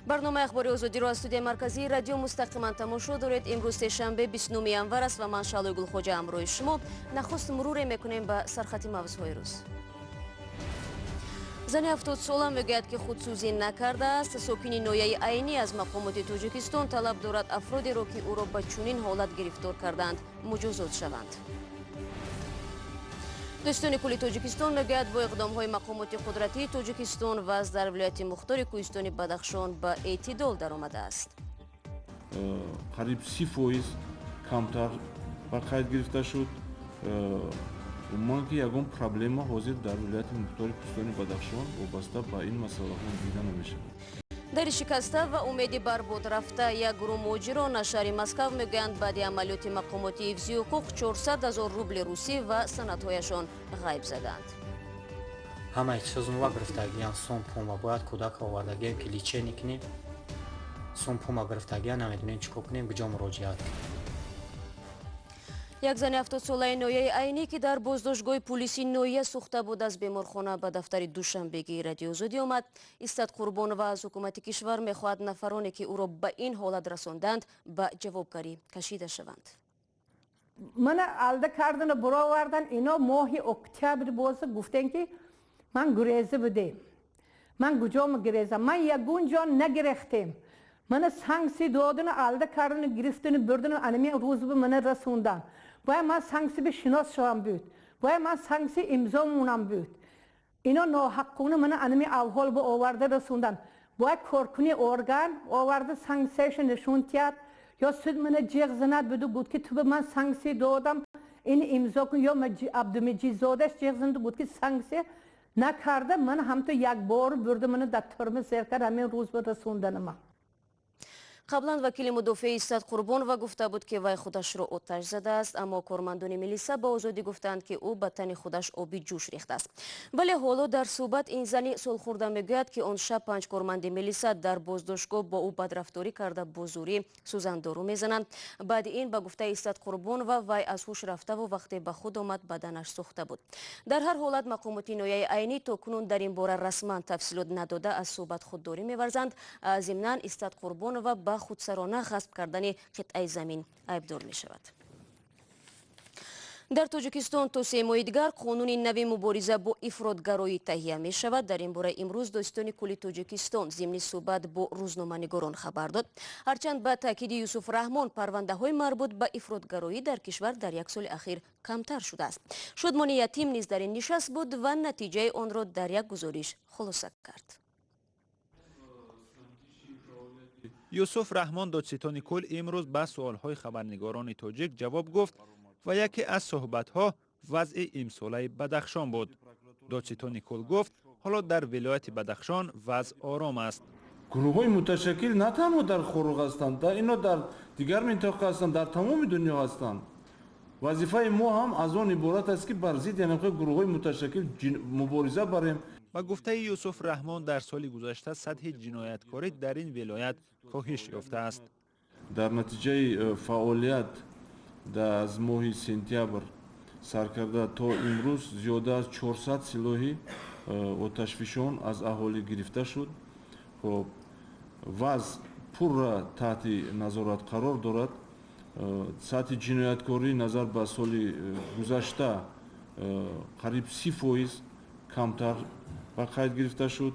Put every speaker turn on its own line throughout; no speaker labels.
Барномаи Ахбори Озодиро аз студияи марказии радио мустақиман тамошо доред. Имрӯз сешанбе, 29 январ аст ва ман, Шаълои Гулхоҷа, ҳамроҳи шумо. Нахуст муруре мекунем ба сархати мавзӯъҳои рӯз. Зани 70-сола мегӯяд, ки худсӯзӣ накардааст. Сокини ноҳияи Айнӣ аз мақомоти Тоҷикистон талаб дорад, афродеро, ки ӯро ба чунин ҳолат гирифтор кардаанд, муҷозот шаванд. Додситони кулли Тоҷикистон мегӯяд, бо иқдомҳои мақомоти қудратии Тоҷикистон вазъ дар вилояти мухтори кӯҳистони Бадахшон ба эътидол даромадааст.
Қариб 30% камтар ба қайд гирифта шуд. Умуман, ки ягон проблема ҳозир дар вилояти мухтори кӯҳистони Бадахшон вобаста ба ин масъалаҳо дида намешавад.
Дари шикаста ва умеди барбод рафта. Як гурӯҳ муҳоҷирон аз шаҳри Москав мегӯянд, баъди амалиёти мақомоти ҳифзи ҳуқуқ 400 ҳазор рубли русӣ ва санадҳояшон ғайб заданд.
Ҳамаи чизозмова гирифтагиян, сум пума бояд кӯдак овардагием, ки лечение кунем. Сум пума гирифтагиян, намедонем, чӣ кор кунем, куҷо муроҷиат кунем.
Як зани 70-солаи ноҳияи Айнӣ, ки дар боздоштгоҳи пулиси ноҳия сӯхта буд, аз беморхона ба дафтари душанбегии Радиои Озодӣ омад. Истат Қурбонова аз ҳукумати кишвар мехоҳад, нафароне, ки ӯро ба ин ҳолат расонданд, ба ҷавобгарӣ кашида шаванд.
Мана алда кардана буровардан ино. Моҳи октябр боза гуфтем, ки ман гуреза будем. Ман куҷома гирезам? Ман ягон ҷо нагирехтем. Мана санкция додана, алда кардана, гирифтана, бурдана, анами рӯз ба мана расондан. Бояд ман санкция би шинос шавам буд, бояд ман санкция имзо монам буд. Ино ноҳаққуна мана анами авҳол ба оварда расондан. Бояд коркуни орган оварда санкцияша нишон тиҳад ё суд мана ҷиғ занад буду гуд, ки ту ба ман санкция додам, ин имзо кун, ё Абдумаҷидзодаш ҷиғ занад, гуд, ки санкция накарда, ман ҳамто як бор бурда, мана дар турма зер кард, ҳамин рӯз ба расонданама.
Қаблан вакили мудофеи Иссат Қурбонова гуфта буд, ки вай худашро оташ задааст, аммо кормандони милиса ба Озодӣ гуфтанд, ки ӯ ба тани худаш оби ҷӯш рехтааст. Вале ҳоло дар суҳбат ин зани солхӯрда мегӯяд, ки он шаб панҷ корманди милиса дар боздоштгоҳ бо ӯ бадрафторӣ карда, бо зӯрӣ сӯзандору мезананд. Баъди ин, ба гуфтаи Иссат Қурбонова, вай аз ҳуш рафтаву вақте ба худ омад, баданаш сӯхта буд. Дар ҳар ҳолат, мақомоти ноҳияи Айнӣ то кунун дар ин бора расман тафсилот надода, аз суҳбат худдорӣ меварзанд. Зимнан, Иссат Қурбонова ба худсарона ғасб кардани қитъаи замин айбдор мешавад. Дар Тоҷикистон то 3 моҳи дигар қонуни нави мубориза бо ифротгароӣ таҳия мешавад. Дар ин бора имрӯз додситони кулли Тоҷикистон зимни суҳбат бо рӯзноманигорон хабар дод. Ҳарчанд, ба таъкиди Юсуф Раҳмон, парвандаҳои марбут ба ифротгароӣ дар кишвар дар як соли ахир камтар шудааст. Шодмони Ятим низ дар ин нишаст буд ва натиҷаи онро дар як гузориш хулоса кард.
Юсуф Раҳмон, додситони кул, имрӯз ба суолҳои хабарнигорони тоҷик ҷавоб гуфт ва яке аз суҳбатҳо вазъи имсолаи Бадахшон буд. Додситони кул гуфт, ҳоло дар вилояти Бадахшон вазъ ором аст.
Гурӯҳҳои муташаккил на танҳо дар Хоруғ ҳастанд, ино дар дигар минтақа ҳастанд, дар тамоми дунё ҳастанд. Вазифаи мо ҳам аз он иборат аст, ки бар зидди ҳамин гурӯҳҳои муташаккил мубориза барем.
Ба гуфтаи Юсуф Раҳмон, дар соли гузашта сатҳи ҷинояткорӣ дар ин вилоят коҳиш ёфтааст.
Дар натиҷаи фаъолият аз моҳи сентябр сар карда то имрӯз зиёда аз 400 силоҳи оташфишон аз аҳолӣ гирифта шуд. Хоб, вазъ пурра таҳти назорат қарор дорад. Сатҳи ҷинояткорӣ назар ба соли гузашта қариб 30% камтар ба қайд гирифта шуд.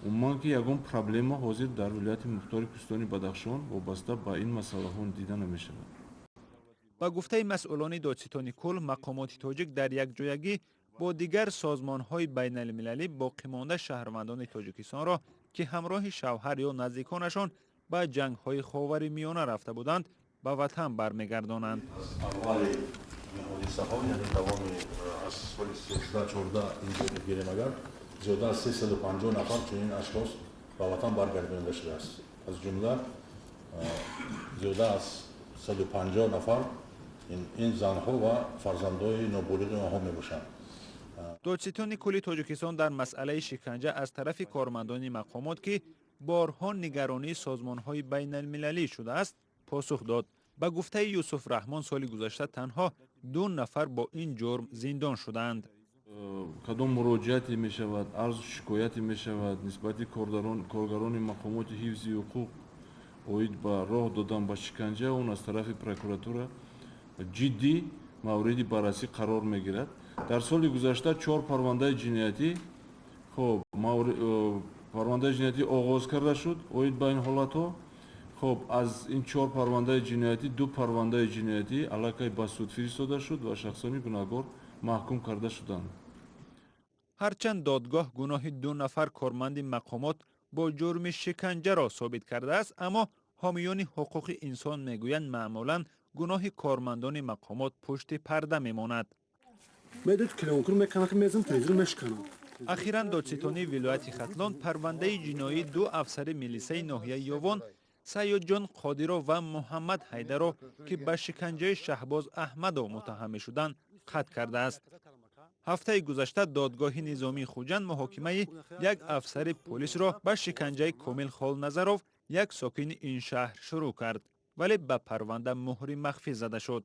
Умуман, ки ягон проблема ҳозир дар вилояти мухтори кӯҳистони Бадахшон вобаста ба ин масъалаҳо дида намешавад.
Ба гуфтаи масъулони додситони кул, мақомоти тоҷик дар якҷоягӣ бо дигар созмонҳои байналмилалӣ боқимонда шаҳрвандони Тоҷикистонро, ки ҳамроҳи шавҳар ё наздиконашон ба ҷангҳои Ховари Миёна рафта буданд, ба ватан бармегардонанд.
Аввали ҳодисаҳо, яъне давоми аз соли 13-14 инҷо гирем агар, зиёда аз 350 нафар чунин ашхос ба ватан баргардонида шудааст. Аз ҷумла зиёда аз 150 нафар ин занҳо ва фарзандои ноболиғи онҳо мебошанд.
Додситони кулли Тоҷикистон дар масъалаи шиканҷа аз тарафи кормандони мақомот, ки борҳо нигаронии созмонҳои байналмилалӣ шудааст, посух дод. Ба гуфтаи Юсуф Раҳмон, соли гузашта танҳо ду нафар бо ин ҷурм зиндон шуданд.
Кадом муроҷиате мешавад, арзу шикояте мешавад нисбати коргарони мақомоти ҳифзи ҳуқуқ оид ба роҳ додан ба шиканҷа, он аз тарафи прокуратура ҷиддӣ мавриди баррасӣ қарор мегирад. Дар соли гузашта чор парвандаи ҷиноятӣ, хоб, парвандаи ҷиноятӣ оғоз карда шуд оид ба ин ҳолатҳо. Хоб, аз ин чор парвандаи ҷиноятӣ ду парвандаи ҷиноятӣ аллакай ба суд фиристода шуд ва шахсони гунаҳкор маҳкум карда шуданд.
Ҳарчанд додгоҳ гуноҳи ду нафар корманди мақомот бо ҷурми шиканҷаро собит кардааст, аммо ҳомиёни ҳуқуқи инсон мегӯянд, маъмулан гуноҳи кормандони мақомот пушти парда мемонад. Ахиран додситонии вилояти Хатлон парвандаи ҷиноии ду афсари милисаи ноҳияи Ёвон, Сайёдҷон Қодиров ва Муҳаммад Ҳайдаров, ки ба шиканҷаи Шаҳбоз Аҳмадов муттаҳам мешуданд, қатъ кардааст. Ҳафтаи гузашта додгоҳи низомии Хуҷанд муҳокимаи як афсари полисро ба шиканҷаи Комил Холназаров, як сокини ин шаҳр, шурӯъ кард, вале ба парванда муҳри махфӣ зада шуд.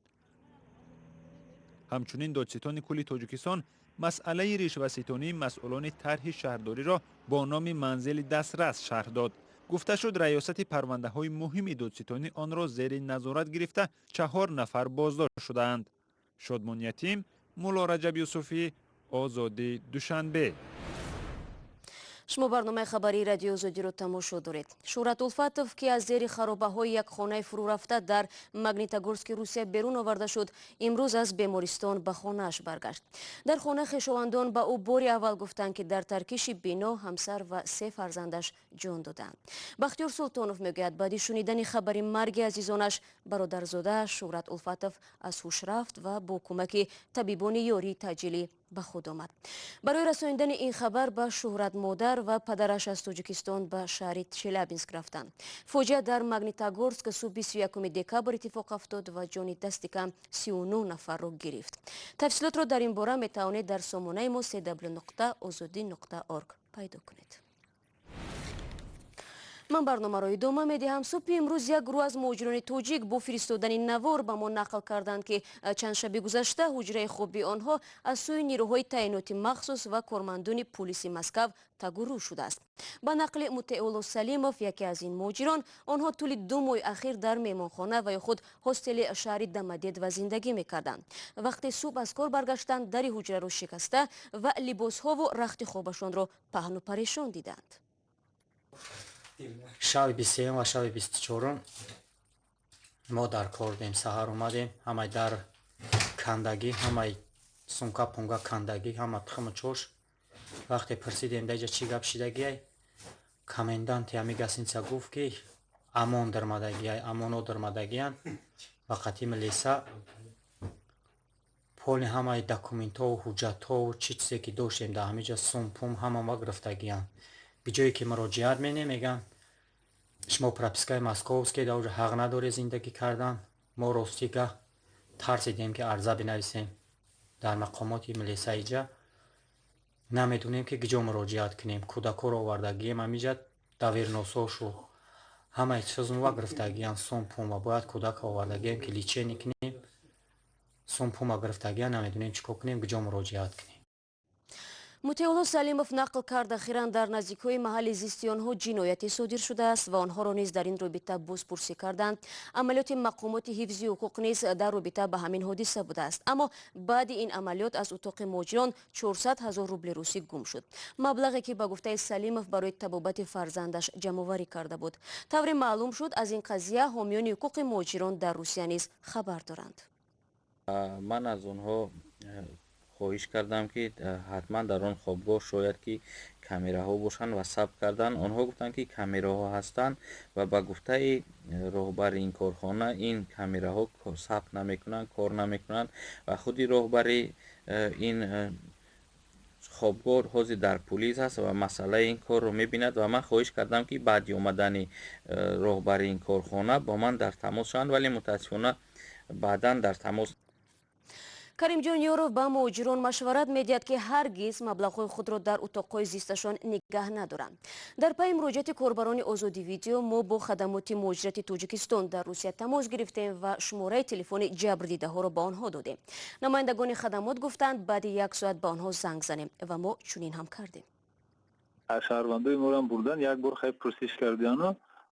Ҳамчунин додситони кулли Тоҷикистон масъалаи ришваситонии масъулони тарҳи шаҳрдориро бо номи манзили дастрас шарҳ дод. Гуфта шуд, раёсати парвандаҳои муҳими додситонӣ онро зери назорат гирифта, чаҳор нафар боздошт шудаанд. Шодмон Ятим, Мулло Раҷаб Юсуфӣ, Озодӣ, Душанбе.
Шумо барномаи хабарии Радиои Озодиро тамошо доред. Шӯҳрат Улфатов, ки аз зери харобаҳои як хонаи фурӯрафта дар Магнитогорски Русия берун оварда шуд, имрӯз аз бемористон ба хонааш баргашт. Дар хона хешовандон ба ӯ бори аввал гуфтанд, ки дар таркиши бино ҳамсар ва се фарзандаш ҷон доданд. Бахтиёр Султонов мегӯяд, баъди шунидани хабари марги азизонаш, бародарзодааш Шӯҳрат Улфатов аз ҳуш рафт ва бо кӯмаки табибони ёрии таъҷилӣ ба худ омад. Барои расонидани ин хабар ба Шӯҳрат модар ва падараш аз Тоҷикистон ба шаҳри Челябинск рафтанд. Фоҷиа дар Магнитогорск субҳи 31 декабр иттифоқ афтод ва ҷони дасти кам 39 нафарро гирифт. Тафсилотро дар ин бора метавонед дар сомонаи мо cw.ozodi.org пайдо кунед. Ман барномаро идома медиҳам. Субҳи имрӯз як гурӯҳ аз муҳоҷирони тоҷик бо фиристодани навор ба мо нақл карданд, ки чанд шаби гузашта ҳуҷраи хоби онҳо аз сӯи нерӯҳои таъиноти махсус ва кормандони пулиси Москав тагурӯ шудааст. Ба нақли Мутеулло Салимов, яке аз ин муҳоҷирон, онҳо тӯли 2 моҳи ахир дар меҳмонхона ва ё худ ҳостели шаҳри Домодедово зиндагӣ мекарданд. Вақте субҳ аз кор баргаштанд, дари ҳуҷраро шикаста ва либосҳову рахти хобашонро паҳну парешон диданд.
Шаби 23 ва шаби 24 мо дар кор будем. Саҳар омадем, ҳамаи дар кандагӣ, ҳамаи сумка пунга кандагӣ, ҳама тухму чош. Вақте пурсидем, даҷа чӣ гап шидагиай, коменданти ҳами гостиница гуфт, ки ОМОН дармадагиай, ОМОНо дармадагиян ва қати милиса поли ҳамаи документҳову ҳуҷҷатҳову чӣ чизе ки доштем дар ҳамиҷа, сум пум ҳамама гирифтагиян. Биҷое ки муроҷиат менем, мегӯянд, шумо пропискаи московский, дар оҷа ҳақ надоред зиндагӣ кардан. Мо ростига тарсидем, ки арза бинависем дар мақомоти милиса. Иҷа намедонем, ки киҷо муроҷиат кунем. Кӯдакҳоро овардагием ҳамиҷа, доверенностьошу ҳамаи чизмова гирифтагиян, сум пумва. Бояд кӯдака овардагием, ки лечение кунем. Сум пума гирифтагиян, намедонем чӣ кор кунем, киҷо муроҷиат кунем.
Мутеулло Салимов нақл кард, ахиран дар наздикҳои маҳалли зисти онҳо ҷинояте содир шудааст ва онҳоро низ дар ин робита бозпурсӣ карданд. Амалиёти мақомоти ҳифзи ҳуқуқ низ дар робита ба ҳамин ҳодиса будааст. Аммо баъди ин амалиёт аз утоқи муҳоҷирон 400 ҳазор рубли русӣ гум шуд, маблағе ки ба гуфтаи Салимов барои табобати фарзандаш ҷамъоварӣ карда буд. Тавре маълум шуд, аз ин қазия ҳомиёни ҳуқуқи муҳоҷирон дар Русия низ хабар доранд.
Ман аз онҳо хоҳиш кардам, ки ҳатман дар он хобгоҳ шояд ки камераҳо бошанд ва сабт кардан. Онҳо гуфтанд, ки камераҳо ҳастанд ва ба гуфтаи роҳбари ин корхона ин камераҳо сабт намекунанд, кор намекунанд ва худи роҳбари ин хобгоҳ ҳозир дар пулис аст ва масъалаи ин корро мебинад. Ва ман хоҳиш кардам, ки баъди омадани роҳбари ин корхона бо ман дар тамос шаванд, вале мутаассифона баъдан дар тамос.
Каримҷон Ёров ба муҳоҷирон машварат медиҳад, ки ҳаргиз маблағҳои худро дар утоқҳои зисташон нигаҳ надоранд. Дар пайи муроҷиати корбарони Озодӣ Видео мо бо хадамоти муҳоҷирати Тоҷикистон дар Русия тамос гирифтем ва шумораи телефони ҷабрдидаҳоро ба онҳо додем. Намояндагони хадамот гуфтанд, баъди як соат ба онҳо занг занем ва мо чунин ҳам кардем.
Шаҳрвандои моро бурдан, як бор хай пурсиш кардиану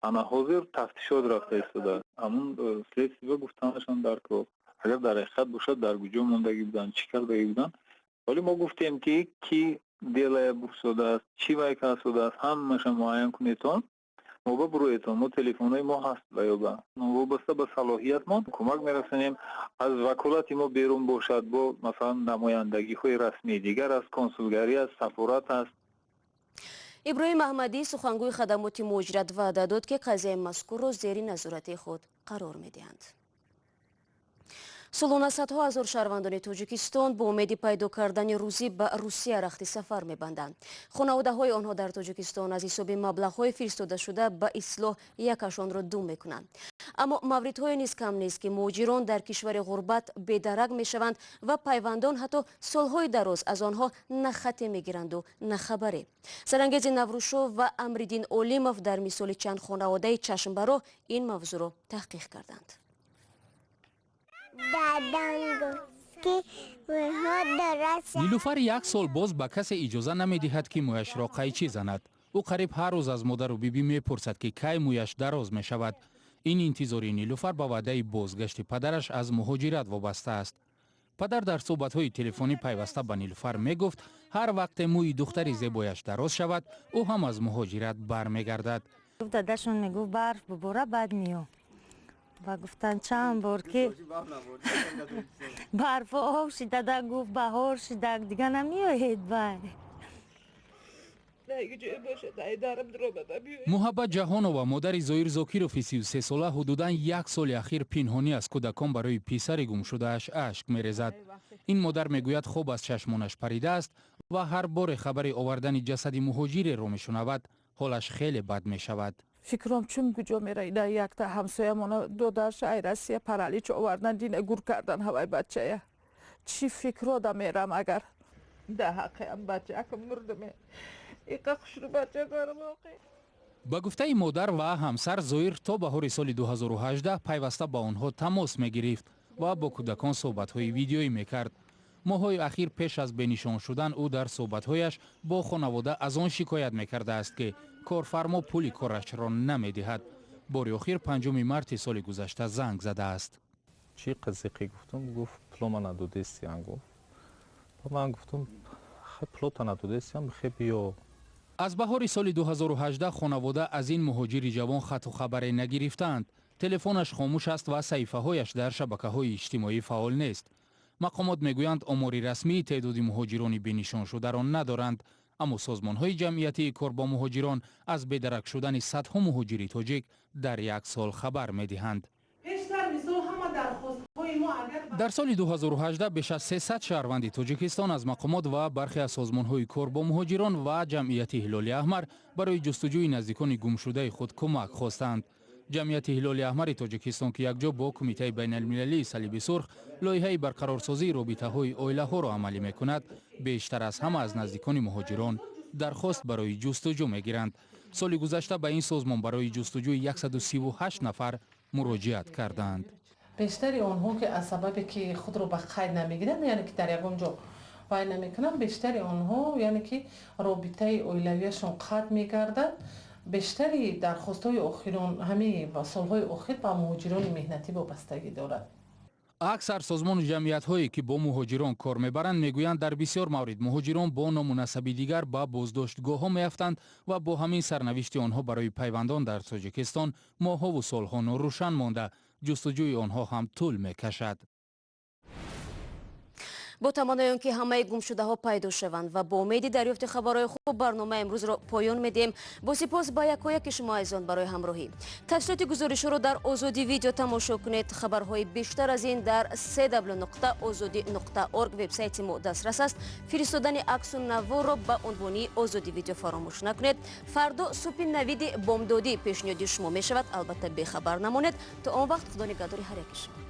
ана ҳозир тафтишот рафта истода. Ҳамун следствие гуфтанашон дар кор. Агар дар ҳақиқат бошад, дар куҷо мондагӣ буданд, чӣ кардагӣ буданд. Вале мо гуфтем, ки ки делая бурсодааст, чӣ вай кардааст, ҳамаша муайян кунедтон, мо ба буроетон, мо телефонҳои мо ҳаст ва ё ба вобаста ба салоҳиятмон кӯмак мерасонем. Аз ваколати мо берун бошад, бо масалан намояндагиҳои расмии дигар аст, консулгарӣ аст, сафорат аст.
Иброҳим Аҳмадӣ, сухангӯи хадамоти муҳоҷират, ваъда дод, ки қазияи мазкурро зери назорати худ қарор медиҳанд. Солона садҳо ҳазор шаҳрвандони Тоҷикистон бо умеди пайдо кардани рӯзӣ ба Русия рахти сафар мебанданд. Хонаводаҳои онҳо дар Тоҷикистон аз ҳисоби маблағҳои фиристодашуда ба ислоҳ якашонро дум мекунанд. Аммо мавридҳое низ кам нест, ки муҳоҷирон дар кишвари ғурбат бедарак мешаванд ва пайвандон ҳатто солҳои дароз аз онҳо на хате мегиранду на хабаре. Сарангези Наврӯзшов ва Амриддин Олимов дар мисоли чанд хонаводаи чашмбароҳ ин мавзӯъро таҳқиқ карданд.
Нилуфар як сол боз ба касе иҷоза намедиҳад, ки мӯяшро қайчӣ занад. Ӯ қариб ҳар рӯз аз модару бибӣ мепурсад, ки кай мӯяш дароз мешавад. Ин интизори Нилуфар ба ваъдаи бозгашти падараш аз муҳоҷират вобаста аст. Падар дар суҳбатҳои телефонӣ пайваста ба Нилуфар мегуфт, ҳар вақте мӯи духтари зебояш дароз шавад, ӯ ҳам аз муҳоҷират бармегардад.
Дадашон мегуфт, барф бубора, баъд миё. Ва гуфтанд чанд бор, ки барф об шида, гуфт баҳор шида, дига намеоед бай.
Муҳаббат Ҷаҳонова, модари Зоир Зокирови 33-сола, ҳудудан як соли ахир пинҳонӣ аз кӯдакон барои писари гумшудааш ашк мерезад. Ин модар мегӯяд, хоб аз чашмонаш паридааст ва ҳар боре хабари овардани ҷасади муҳоҷиреро мешунавад, ҳолаш хеле бад мешавад.
Фикрам, чун куҷо мераида, якта ҳамсоямона додарша ай Россия паралич овардан, дина гур кардан ҳавай бачая. Чӣ фикро да мерам, агар да ҳаққиам бачаакам мурдаме. Иқа хушру бача дорам оқи.
Ба гуфтаи модар ва ҳамсар, Зоир то баҳори соли 2018 пайваста ба онҳо тамос мегирифт ва бо кӯдакон суҳбатҳои видеоӣ мекард. Моҳҳои ахир пеш аз бенишон шудан ӯ дар суҳбатҳояш бо хонавода аз он шикоят мекардааст, ки корфармо пули корашро намедиҳад. Бори охир 5 марти соли гузашта занг задааст.
Чӣ қизиқӣ гуфтум, гуфт, пулома надодестиям, гуфт. Ман гуфтум, хе пулота надодестиям, хе биё.
Аз баҳори соли 2018 хонавода аз ин муҳоҷири ҷавон хату хабаре нагирифтаанд. Телефонаш хомӯш аст ва саҳифаҳояш дар шабакаҳои иҷтимоӣ фаъол нест. Мақомот мегӯянд, омори расмии теъдоди муҳоҷирони бенишоншударо надоранд, аммо созмонҳои ҷамъиятии кор бо муҳоҷирон аз бедарак шудани садҳо муҳоҷири тоҷик дар як сол хабар медиҳанд. Дар соли 2018 беш аз 300 шаҳрванди Тоҷикистон аз мақомот ва бархе аз созмонҳои кор бо муҳоҷирон ва ҷамъияти Ҳилоли Аҳмар барои ҷустуҷӯи наздикони гумшудаи худ кӯмак хостанд. Ҷамъияти Ҳилоли Аҳмари Тоҷикистон, ки якҷо бо Кумитаи байналмилалии Салиби Сурх лоиҳаи барқарорсозии робитаҳои оилаҳоро амалӣ мекунад, бештар аз ҳама аз наздикони муҳоҷирон дархост барои ҷустуҷӯ мегиранд. Соли гузашта ба ин созмон барои ҷустуҷӯи 138 нафар муроҷиат карданд.
Бештари онҳо, ки аз сабабе ки худро ба қайд намегиранд, яъне ки дар ягон ҷо вай намекунанд, бештари онҳо, яъне ки робитаи оилавияшон қатъ мегардад. Бештари дархостҳои охирон ҳамин солҳои охир ба муҳоҷирони меҳнатӣ вобастагӣ дорад.
Аксар созмону ҷамъиятҳое, ки бо муҳоҷирон кор мебаранд, мегӯянд, дар бисёр маврид муҳоҷирон бо ному насаби дигар ба боздоштгоҳҳо меафтанд ва бо ҳамин сарнавишти онҳо барои пайвандон дар Тоҷикистон моҳҳову солҳо норӯшан монда, ҷустуҷӯи онҳо ҳам тӯл мекашад.
Бо таманнои он ки ҳамаи гумшудаҳо пайдо шаванд ва бо умеди дарёфти хабарҳои хуб, барномаи имрӯзро поён медиҳем. Бо сипос ба якояки шумо азизон барои ҳамроҳӣ. Тафсилоти гузоришҳоро дар Озодӣ Видео тамошо кунед. Хабарҳои бештар аз ин дар cw.ozodi.org вебсайти мо дастрас аст. Фиристодани аксу наворро ба унвони Озодӣ Видео фаромӯш накунед. Фардо субҳи навиди бомдодӣ пешниҳоди шумо мешавад. Албатта, бехабар намонед. То он вақт Худо нигаҳдори ҳар яки шумо.